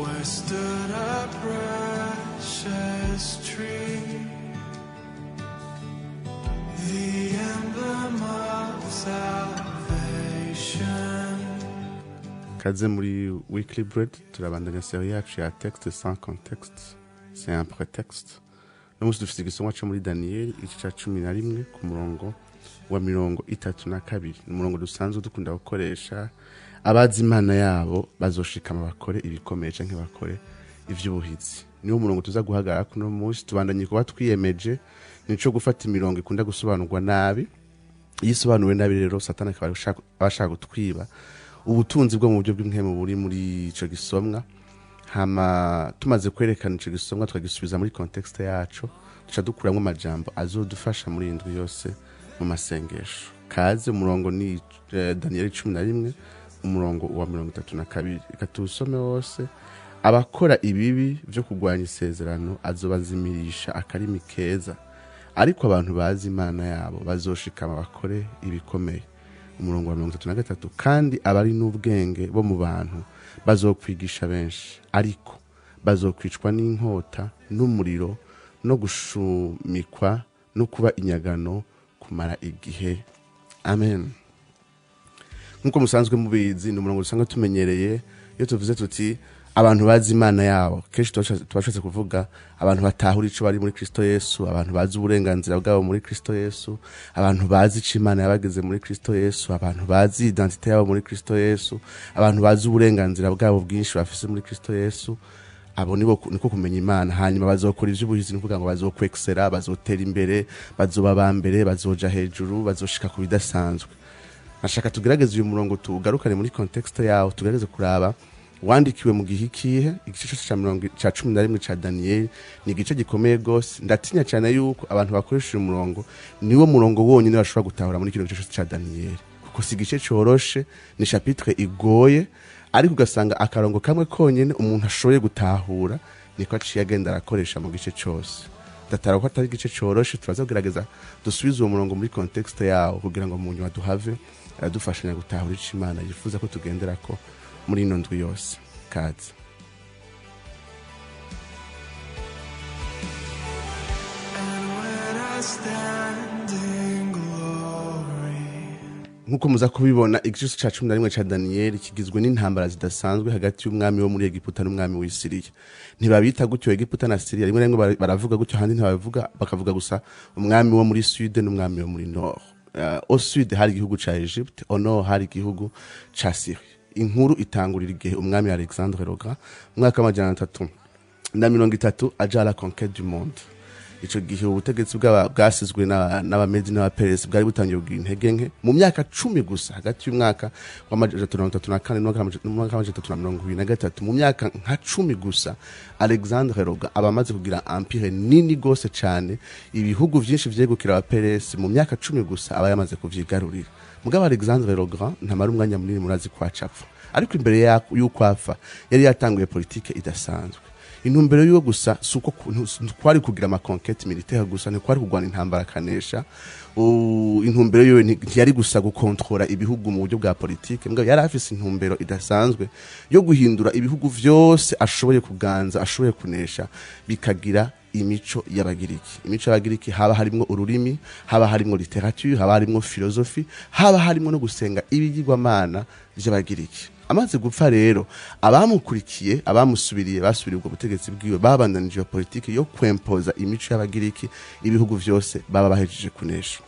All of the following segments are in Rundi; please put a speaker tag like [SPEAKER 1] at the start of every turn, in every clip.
[SPEAKER 1] Where stood a precious tree, the emblem of salvation.
[SPEAKER 2] Kaze muri Weekly Bread, turabandanya série yacu ya texte sans contexte, c'est un prétexte. No munsi dufite igisomwa co muri Daniel, igice ca 11 ku murongo wa 32. Ni umurongo dusanzwe dukunda gukoresha. Abazi Imana yabo bazoshikama bakore ibikomeye canke bakore ivy'ubuhizi. Niwo murongo tuza guhagarara kuno munsi. Tubandanye kuba twiyemeje nico gufata imirongo ikunda gusobanurwa nabi. Iyo isobanuwe nabi rero, Satani akaba aba ashaka gutwiba ubutunzi bwo mu buryo bw'impwemu buri muri ico gisomwa. Hama tumaze kwerekana ico gisomwa, tukagisubiza muri contexte yaco, duca dukuramwo amajambo azodufasha muri iyi ndwi yose mu masengesho. Kaze, umurongo ni Daniyeli 11, umurongo wa 32. Reka tuwusome wose. Abakora ibibi vyo kurwanya isezerano azobazimirisha akarimi keza, ariko abantu bazi Imana yabo bazoshikama bakore ibikomeye. Umurongo wa 33: kandi abari n'ubwenge bo mu bantu bazokwigisha benshi, ariko bazokwicwa n'inkota n'umuriro no gushumikwa no kuba inyagano kumara igihe. Amen. Nk'uko musanzwe mubizi, ni umurongo dusanzwe tumenyereye. Iyo tuvuze tuti abantu bazi Imana yabo, kenshi tuba bashatse kuvuga abantu batahura ico bari muri Kristo Yesu, abantu bazi uburenganzira bwabo muri Kristo Yesu, abantu bazi ico Imana yabageze muri Kristo Yesu, abantu bazi identité yabo muri Kristo Yesu, abantu bazi uburenganzira bwabo bwinshi bafise muri Kristo Yesu. Abo nibo niko kumenya Imana. Hanyuma bazokora ivy'ubuhizi, ni ukuvuga ngo bazokwexera, bazotera imbere, bazoba ba mbere, bazoja hejuru, bazoshika ku bidasanzwe. Nashaka tugerageze uyu murongo tuwugarukane muri contexte yawo, tugerageze kuraba wandikiwe mu gihe ikihe. Igice ca mirongo ca 11 ca Daniyeli ni igice gikomeye gose. Ndatinya cyane yuko abantu bakoresha uyu murongo niwo murongo wonyine bashobora gutahura muri kino gice ca Daniyeli, kuko si igice coroshe, ni chapitre igoye, ariko ugasanga akarongo kamwe konyene umuntu ashoboye gutahura niko aciye agenda arakoresha mu gice cose. Ndatara ko atari igice coroshe. Turaza kugerageza dusubize uwo murongo muri contexte yawo kugira ngo mu nyuma duhave dufashanya gutahura ico Imana yifuza ko tugenderako muri ino ndwi yose. Kaze.
[SPEAKER 1] And when I stand in glory,
[SPEAKER 2] Nk'uko muza kubibona, igice ca 11 ca Daniyeli kigizwe n'intambara zidasanzwe hagati y'umwami wo muri Egiputa n'umwami w'i Siriya. Ntibabita gutyo Egiputa na Siriya, rimwe na rimwe baravuga gutyo, ahandi ntibabivuga, bakavuga gusa umwami wo muri sud n'umwami wo muri nord. Au sud hari igihugu ca Egypte, au nord hari igihugu ca Syrie. Inkuru itangurira igihe umwami Alexandre le Grand mu mwaka w'330 aja à la conquête du monde. Ico gihe ubutegetsi bwasizwe n'Abamedi n'Abaperesi bwari butangiye kugira intege nke. Mu myaka 10 gusa, hagati y'umwaka wa 334 n'umwaka wa 323, mu myaka nka 10 gusa, Alexandre le Grand aba amaze kugira empire nini gose cane. Ibihugu vyinshi vyegukira Abaperesi, mu myaka 10 gusa aba yamaze kuvyigarurira. Mugabo Alexandre le Grand ntamara umwanya munini, murazi ko acapfa. Ariko imbere y'uko apfa yari yatanguye politike idasanzwe. Intumbero yiwe gusa si uko kwari kugira ama conquêtes militaire gusa, ntikwari kurwana intambara akanesha. Intumbero yiwe ntiyari gusa gukontorora ibihugu mu buryo bwa politike, mugabo yari afise intumbero idasanzwe yo guhindura ibihugu vyose ashoboye kuganza, ashoboye kunesha, bikagira imico y'Abagiriki. Imico y'Abagiriki haba harimwo ururimi, haba harimwo littérature, haba harimwo philosophie, haba harimwo no gusenga ibigirwamana vy'Abagiriki. Amaze gupfa rero, abamukurikiye, abamusubiriye, basubiriye ubwo butegetsi bwiwe, babandanije iyo politike yo kwempoza imico y'Abagiriki ibihugu vyose baba bahejeje kunesha.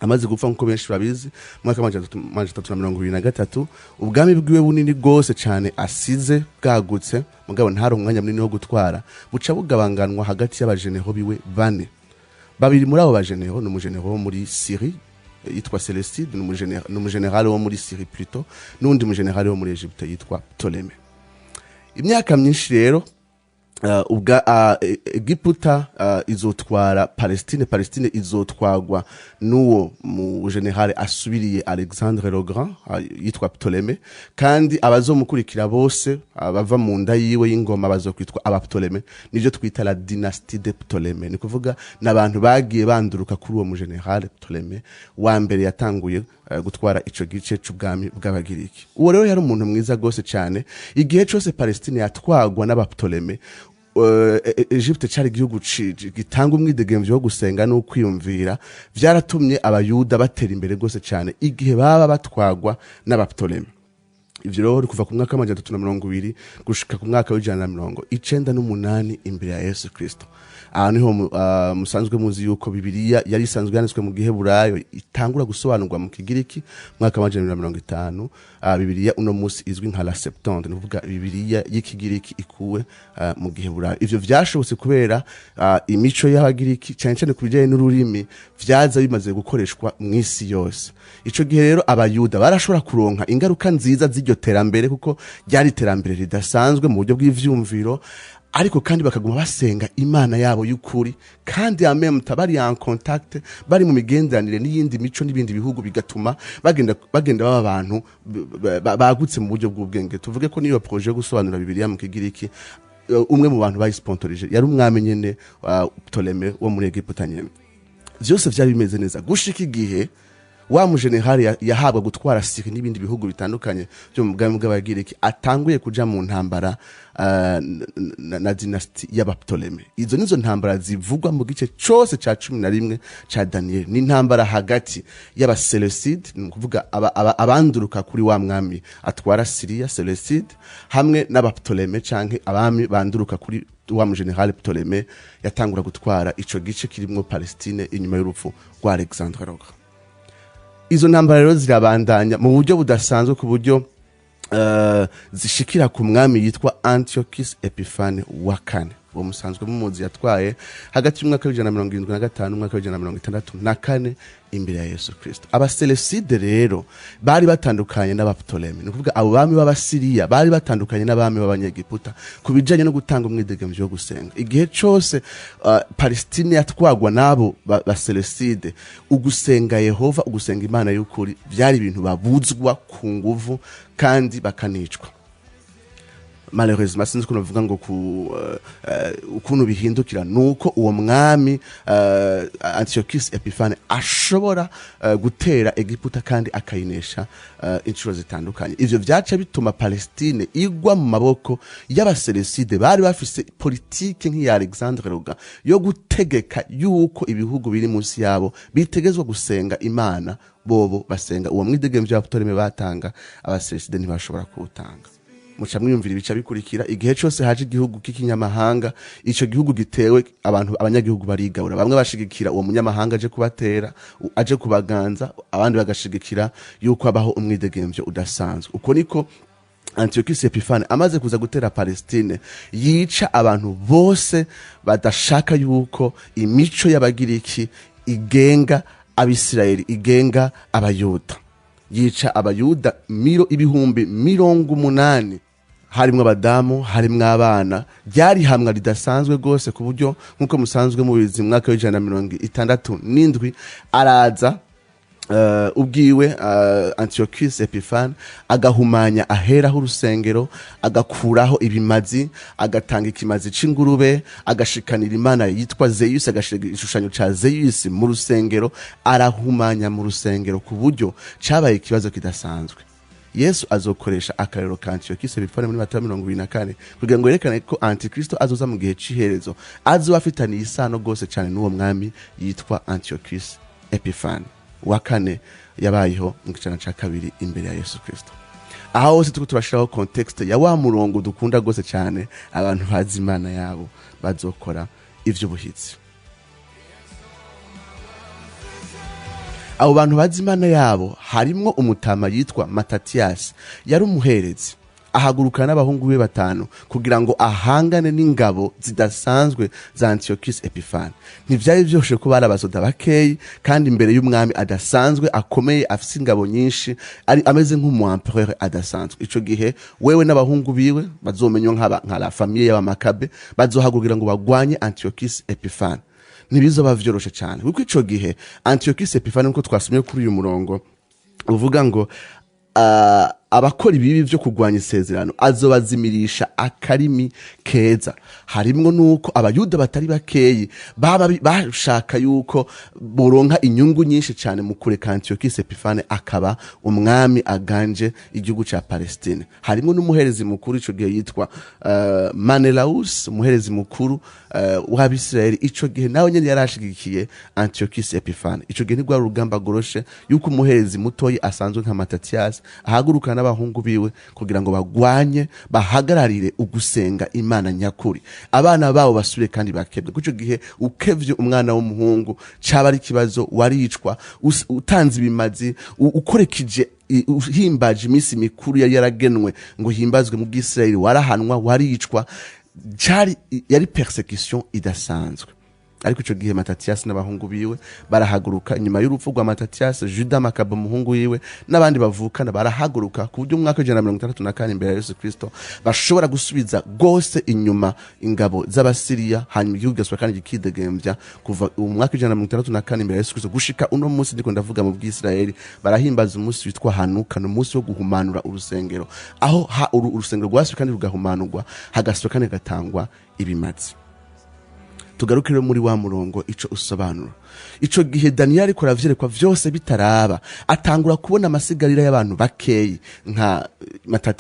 [SPEAKER 2] Amaze gupfa, nkuko benshi babizi, mu mwaka wa 323, ubwami bwiwe bunini bwose cane asize bwagutse, mugabo ntari umwanya munini wo gutwara, buca bugabanganwa hagati y'abajeneho biwe bane. Babiri muri abo bajeneho ni umujeneho wo muri Syrie yitwa Celestide, ni umujenerali wo muri Syrie plutôt, n'uwundi mujenerali wo muri Egypte yitwa Ptolemy. Imyaka myinshi rero Ubwa Egiputa izotwara Palestine. Palestine izotwagwa n'uwo mu général asubiriye Alexandre le Grand, yitwa Ptolemy, kandi abazomukurikira bose bava mu nda yiwe y'ingoma bazokwitwa aba Ptolemy. Nivyo twita la dynastie de Ptolemy. Ni kuvuga n'abantu bagiye banduruka kuri uwo mu général Ptolemy wa mbere yatanguye gutwara ico gice c'ubwami bw'Abagiriki. Uwo rero yari umuntu mwiza gose cyane. Igihe cose Palestine yatwagwa n'aba Ptolemy, Egypte cari igihugu gitanga umwidegemvyo wo gusenga no kwiyumvira. Vyaratumye Abayuda batera imbere gose cyane igihe baba batwagwa n'aba Ptolemy. Ivyo rero ni kuva ku mwaka w'320 gushika ku mwaka w'198 imbere ya Yesu Kristo. Aha niho musanzwe muzi yuko Bibiliya yari isanzwe yanditswe mu Giheburayo itangura gusobanurwa mu Kigiriki mu mwaka w'250. Bibiliya uno munsi izwi nka la Septante, ni ukuvuga Bibiliya y'Ikigiriki ikuwe mu Giheburayo. Ivyo vyashobotse kubera imico y'Abagiriki, cyane cyane ku bijyanye n'ururimi, vyaza bimaze gukoreshwa mu isi yose. Ico gihe rero Abayuda barashobora kuronka ingaruka nziza z'iryo terambere, kuko ryari iterambere ridasanzwe mu buryo bw'ivyumviro, ariko kandi bakaguma basenga Imana yabo y'ukuri, kandi en même temps bari en contact, bari mu migenderanire n'iyindi mico n'ibindi bihugu, bigatuma bagenda baba abantu bagutse mu buryo bw'ubwenge. Tuvuge ko niyo projet yo gusobanura Bibiliya mu Kigiriki, umwe mu bantu bayisponsorije yari umwami nyene Ptolemy wo muri Egiputa nyene. Vyose vyari bimeze neza gushika igihe wa mujenerali yahabwa gutwara Syrie n'ibindi bihugu bitandukanye byo mu bwami bw'Abagiriki atanguye kuja mu ntambara na dynastie y'aba Ptolemy. Izo nizo ntambara zivugwa mu gice cose ca 11 ca Daniel. Ni intambara hagati y'aba Seleucide, ni ukuvuga abanduruka kuri wa mwami atwara Syria Seleucide, hamwe n'aba Ptolemy canke abami banduruka kuri wa mujenerali Ptolemy yatangura gutwara ico gice kirimwo Palestine inyuma y'urupfu rwa Alexandre le Grand. Izo ntambara rero zirabandanya mu buryo budasanzwe, ku buryo zishikira ku mwami yitwa Antiochus Epiphanes wa kane. Uwo musanzwe mumuzi, yatwaye hagati y'umwaka w'175 n'umwaka w'164 imbere ya Yesu Kristo. Aba Seleucide rero bari batandukanye n'aba Ptolemy, ni ukuvuga abo bami b'Abasiriya bari batandukanye n'abami b'Abanyegiputa ku bijanye no gutanga umwidegemvyo wo gusenga. Igihe cose Palestine yatwagwa n'abo ba Seleucide, ugusenga Yehova, ugusenga Imana y'ukuri, vyari ibintu babuzwa ku nguvu kandi bakanicwa. Malheureusement, sinzi ukuntu bavuga ngo ku ukuntu bihindukira, nuko uwo mwami Antiochus Epiphanes ashobora gutera Egiputa kandi akayinesha inshuro zitandukanye. Ivyo vyaca bituma Palestine igwa mu maboko y'aba Seleucide bari bafise politike nk'iya Alexandre le Grand yo gutegeka yuko ibihugu biri munsi yabo bitegezwa gusenga Imana bobo basenga. Uwo mwidegemvyo wa Ptolemy batanga, aba Seleucide ntibashobora kuwutanga. Muca mwiyumvira ibica bikurikira. Igihe cose haje igihugu k'ikinyamahanga, ico gihugu gitewe, abantu, abanyagihugu barigabura. Bamwe bashigikira uwo munyamahanga aje kubatera, aje kubaganza, abandi bagashigikira yuko abaho umwidegemvyo udasanzwe. Uko niko Antiochus Epiphanes amaze kuza gutera Palestine, yica abantu bose badashaka yuko imico y'Abagiriki igenga Abisirayeli, igenga Abayuda. Yica Abayuda 80,000, harimwo abadamu, harimwo abana. Ryari hamwa ridasanzwe rwose, ku buryo nk'uko musanzwe mubizi, mu mwaka w'167 araza ubwiwe Antiochus Epiphanes agahumanya aheraho urusengero, agakuraho ibimazi, agatanga ikimazi c'ingurube, agashikanira imana yitwa Zeus, agashira igishushanyo ca Zeus mu rusengero, arahumanya mu rusengero ku buryo cabaye ikibazo kidasanzwe. Yesu azokoresha akarero ka Antiochus Epiphanes muri Matayo 24 kugira ngo yerekane ko Antikristo azoza mu gihe c'iherezo azoba afitaniye isano rwose cyane n'uwo mwami yitwa Antiochus Epiphanes wa kane, yabayeho mu gicana ca kabiri imbere ya Yesu Kristo. Aha hose turiko turashiraho contexte ya wa murongo dukunda rwose cyane: abantu bazi Imana yabo bazokora ivy'ubuhitsi. Abo bantu bazi Imana yabo harimwo umutama yitwa Matatiyasi, yari umuherezi. Ahagurukana n'abahungu be batanu kugira ngo ahangane n'ingabo zidasanzwe za Antiochus Epifane. Ntivyari vyoroshe ko bari abasoda bakeyi, kandi imbere y'umwami adasanzwe, akomeye, afise ingabo nyinshi, ari ameze nk'umu empereur adasanzwe. Ico gihe wewe n'abahungu biwe bazomenywa nka la famille y'Abamakabe bazohagurukira ngo bagwanye Antiochus Epifane. Ntibizoba vyoroshe cane, kuko ico gihe Antiochus Epifane, nkuko twasomye kuri uyu murongo uvuga ngo abakora ibibi vyo kurwanya isezerano azobazimirisha akarimi keza, harimwo nuko Abayuda batari bakeyi baba bashaka yuko boronka inyungu nyinshi cyane mu kureka Antiochus Epifane akaba umwami aganje igihugu ca Palestine. Harimwo n'umuherezi mukuru ico gihe yitwa Menelaus, umuherezi mukuru w'Abisirayeli. Ico gihe nawe nyene yarashigikiye Antiochus Epifane. Ico gihe ntigwari urugamba goroshe yuko umuherezi mutoyi asanzwe nka Matatias ahaguruka n'abahungu biwe kugira ngo bagwanye, bahagararire ugusenga Imana nyakuri, abana babo basubire kandi bakebwe. Kuco gihe ukevye umwana w'umuhungu caba ari ikibazo, waricwa. Utanze ibimazi, ukorekije, uhimbaje iminsi mikuru yari yaragenwe ngo himbazwe mu Bwisirayeli, warahanwa, waricwa. Cari yari persécution idasanzwe. Ariko ico gihe Matatiyasi n'abahungu biwe barahaguruka. Inyuma y'urupfu rwa Matatiyasi, Juda Makaba umuhungu wiwe n'abandi bavukana barahaguruka, ku buryo mu mwaka w'164 imbere ya Yesu Kristo bashobora gusubiza rwose inyuma ingabo z'Abasiriya, hanyuma igihugu kigasubira kandi kikidegembya. Kuva mu mwaka w'164 imbere ya Yesu Kristo gushika uno munsi ndiko ndavuga, mu Bwisirayeli barahimbaza umunsi witwa Hanuka. Ni umunsi wo guhumanura urusengero, aho urusengero rwasubiye kandi rugahumanurwa, hagasubira kandi hagatangwa ibimazi. Tugaruke rero muri wa murongo ico usobanura. Ico gihe Daniyeli ariko aravyerekwa vyose bitaraba, atangura kubona amasigarira y'abantu bakeyi nka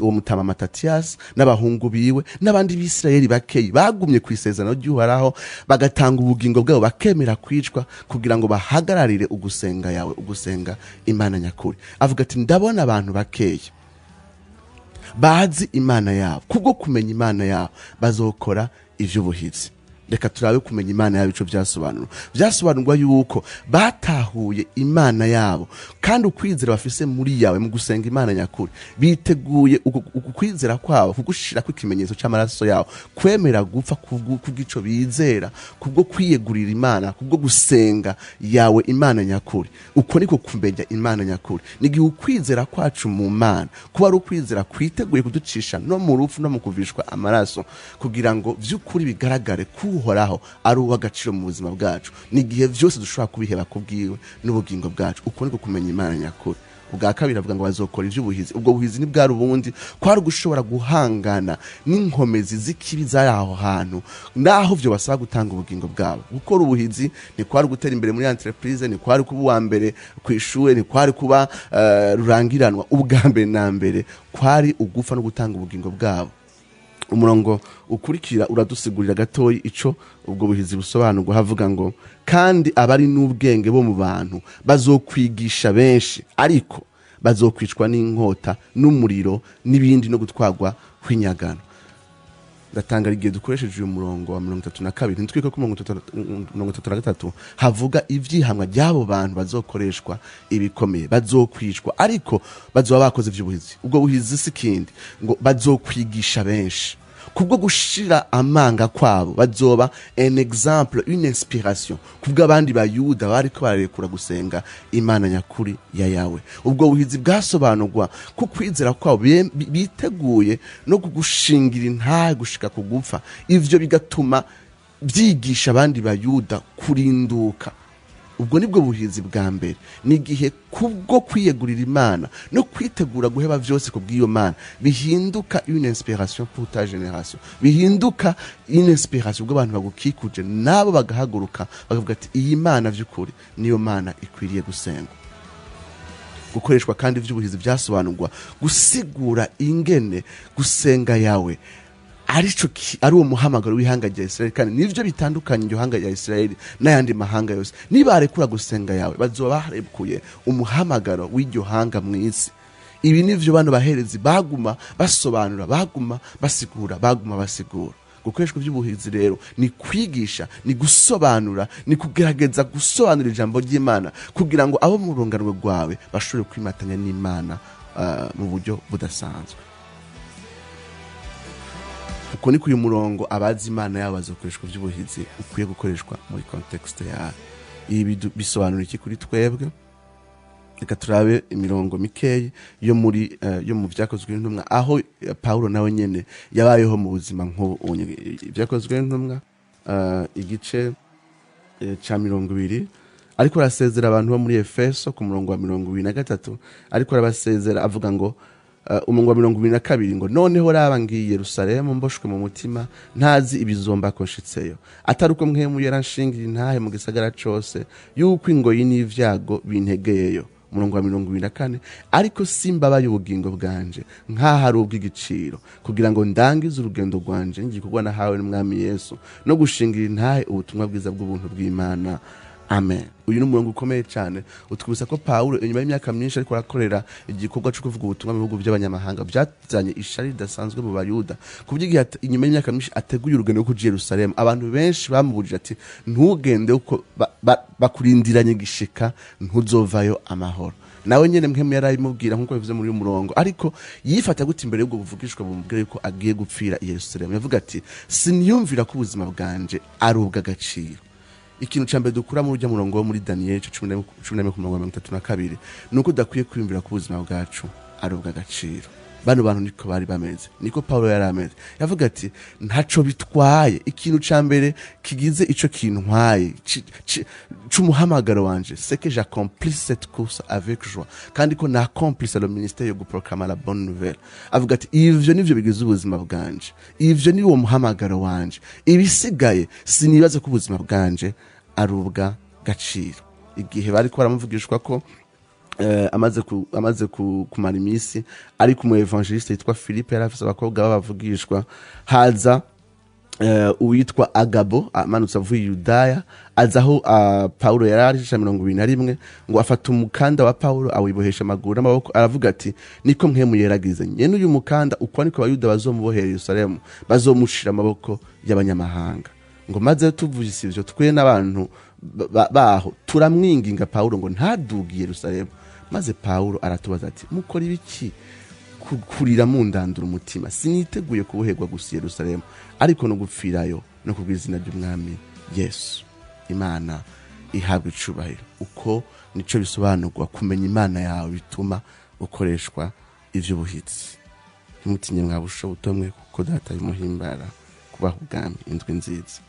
[SPEAKER 2] uwo mutama Matatiyasi n'abahungu biwe n'abandi Bisirayeli bakeyi bagumye ku isezerano ry'Uhoraho, bagatanga ubugingo bwabo, bakemera kwicwa kugira ngo bahagararire ugusenga yawe, ugusenga Imana nyakuri. Avuga ati: "Ndabona abantu bakeyi bazi Imana yabo, kubwo kumenya Imana yabo bazokora ivy'ubuhizi." Reka turabe kumenya Imana yabo ico vyasobanura. Vyasobanurwa yuko batahuye Imana yabo, kandi ukwizera bafise muri yawe mu gusenga Imana nyakuri, biteguye uku kwizera kwabo kugushirako ikimenyetso c'amaraso yabo, kwemera gupfa kubw'ico bizera, kubwo kwiyegurira Imana, kubwo gusenga yawe Imana nyakuri. Uko niko kumenya Imana nyakuri. Ni igihe ukwizera kwacu mu Mana kuba ari ukwizera kwiteguye kuducisha no mu rupfu no mu kuvishwa amaraso, kugira ngo vy'ukuri bigaragare ko Uhoraho ari uw'agaciro mu buzima bwacu. Ni igihe vyose dushobora kubiheba kubwiwe n'ubugingo bwacu. Uko niko kumenya Imana nyakuri. Ubwa kabiri avuga ngo bazokora ivy'ubuhizi. Ubwo buhizi ntibwari ubundi, kwari ugushobora guhangana n'inkomezi z'ikibi zari aho hantu, naho vyo basaba gutanga ubugingo bwabo. Gukora ubuhizi ntikwari gutera imbere muri entreprise, ntikwari kuba uwa mbere kw'ishure, ntikwari kuba rurangiranwa. Ubwa mbere na mbere kwari ugufa no gutanga ubugingo bwabo. Umurongo ukurikira uradusigurira gatoyi ico ubwo buhizi busobanurwa. Havuga ngo: "Kandi abari n'ubwenge bo mu bantu bazokwigisha benshi, ariko bazokwicwa n'inkota n'umuriro n'ibindi no gutwarwa kw'inyagano." Ndatangara igihe dukoresheje uyu murongo wa 32, ntitwike ko 33 havuga ivyihamwa ry'abo bantu bazokoreshwa ibikomeye, bazokwicwa, ariko bazoba bakoze ivy'ubuhizi. Ubwo buhizi si kindi, ngo bazokwigisha benshi. Kubwo gushira amanga kwabo bazoba un exemple, une inspiration kubwo abandi Bayuda bariko bararekura gusenga Imana nyakuri ya Yawe. Ubwo buhizi bwasobanurwa ku kwizera kwabo biteguye no kugushingira intahe gushika ku gupfa. Ivyo bigatuma byigisha abandi Bayuda kurinduka. Ubwo nibwo buhizi bwa mbere. Ni igihe kubwo kwiyegurira Imana no kwitegura guheba vyose ku bw'iyo Mana bihinduka une inspiration pour ta génération, bihinduka une inspiration bw'abantu bagukikuje, nabo bagahaguruka bakavuga ati: "Iyi Mana vy'ukuri niyo Mana ikwiriye gusengwa." Gukoreshwa kandi ivy'ubuhizi byasobanurwa gusigura ingene gusenga yawe ari uwo muhamagaro w'ihanga rya Israeli, kandi nivyo bitandukanye iryo hanga rya Israeli n'ayandi mahanga yose. Nibarekura gusenga yawe, bazoba barekuye umuhamagaro w'iryo hanga mw'isi. Ibi nivyo bano baherezi baguma basobanura, baguma basigura, baguma basigura. Gukoreshwa iby'ubuhizi rero ni kwigisha, ni gusobanura, ni kugerageza gusobanura ijambo ry'Imana kugira ngo abo mu rungano rwawe bashobore kwimatanya n'Imana mu buryo budasanzwe. Uko niko uyu murongo abazi Imana yabo bazokoreshwa ivy'ubuhizi ukwiye gukoreshwa muri contexte yawe. Ibi bisobanura iki kuri twebwe? Reka turabe imirongo mikeyi yo muri yo mu Vyakozwe n'Intumwa, aho Paulo nawe nyene yabayeho mu buzima nk'ubu. Ibyakozwe n'Intumwa, igice ca 20, ariko arasezera abantu bo muri Efeso ku murongo wa 23, ariko arabasezera avuga ngo, umurongo wa 22 ngo: "Noneho raba, ngiye i Yerusalemu mboshwe mu mutima, ntazi ibizomba ko nshitseyo, atari uko Mpwemu yaranshingira intahe mu gisagara cose yuko ingoyi n'ivyago bintegeyeyo." Umurongo wa 24: "Ariko simbabaye ubugingo bwanje nk'aho ari ubw'igiciro, kugira ngo ndangize urugendo rwanje n'igikorwa nahawe n'Umwami Yesu no gushingira intahe ubutumwa bwiza bw'ubuntu bw'Imana. Amen." Uyu ni umurongo ukomeye cyane utwibutsa ko Pawulo, inyuma y'imyaka myinshi ariko arakorera igikorwa cyo kuvuga ubutumwa mu bihugu by'abanyamahanga, byazanye ishari ridasanzwe mu Bayuda, ku buryo igihe inyuma y'imyaka myinshi ateguye urugendo rwo kuja i Yerusalemu, abantu benshi bamubujije ati: "Ntugende uko bakurindiranye gishika, ntuzovayo amahoro." Nawe nyene Mpwemu yarabimubwira nk'uko bivuze muri uyu murongo. Ariko yifata gute imbere y'ubwo buvugishwa bumubwira yuko agiye gupfira i Yerusalemu? Yavuga ati: "Siniyumvira ko ubuzima bwanje ari ubw'agaciro." Ikintu ca mbere dukura muri urya murongo wo muri Daniyeli 11 ku murongo wa 32 ni uko udakwiye kwiyumvira ko ubuzima bwacu ari ubw'agaciro. Bano bantu niko bari bameze, niko Paulo yari ameze. Yavuga ati: "Ntaco bitwaye. Ikintu ca mbere kigize ico kintwaye c'umuhamagaro wanje, c'est que j'accomplisse cette course avec joie, kandi ko naccomplisse le ministère yo guproclama la bonne nouvelle." Avuga ati: "Ivyo nivyo bigize ubuzima bwanje, ivyo ni wo muhamagaro wanje. Ibisigaye sinibaza ko ubuzima bwanje ari ubw'agaciro." Igihe bariko baramuvugishwa ko amaze kumara iminsi ari ku mu évangéliste yitwa Philippe, yari afise abakobwa b'abavugishwa, haza uwitwa Agabo amanutse avuye i Yudaya, aza aho Paulo yari ari, ica 21 ngo: afata umukanda wa Paulo awibohesha amaguru n'amaboko, aravuga ati: "Niko Mpwemu yeragize nyene uyu mukanda, uko niko Abayuda bazomubohera i Yerusalemu, bazomushira amaboko y'abanyamahanga." Ngo: "Maze tuvugise ivyo, twe n'abantu baho turamwinginga Paulo ngo ntaduge i Yerusalemu. Maze Paulo aratubaza ati: 'Mukora ibiki kurira mundandura umutima? Siniteguye kuboherwa gusa i Yerusalemu, ariko no gupfirayo no kubw'izina ry'Umwami Yesu.'" Imana ihabwa icubahiro. Uko nico bisobanurwa kumenya Imana yawe, bituma ukoreshwa ivy'ubuhitsi. Ntimutinye, mwa busho buto mwe, kuko Data bimuhimbara kubaha ubwami. Indwi nziza.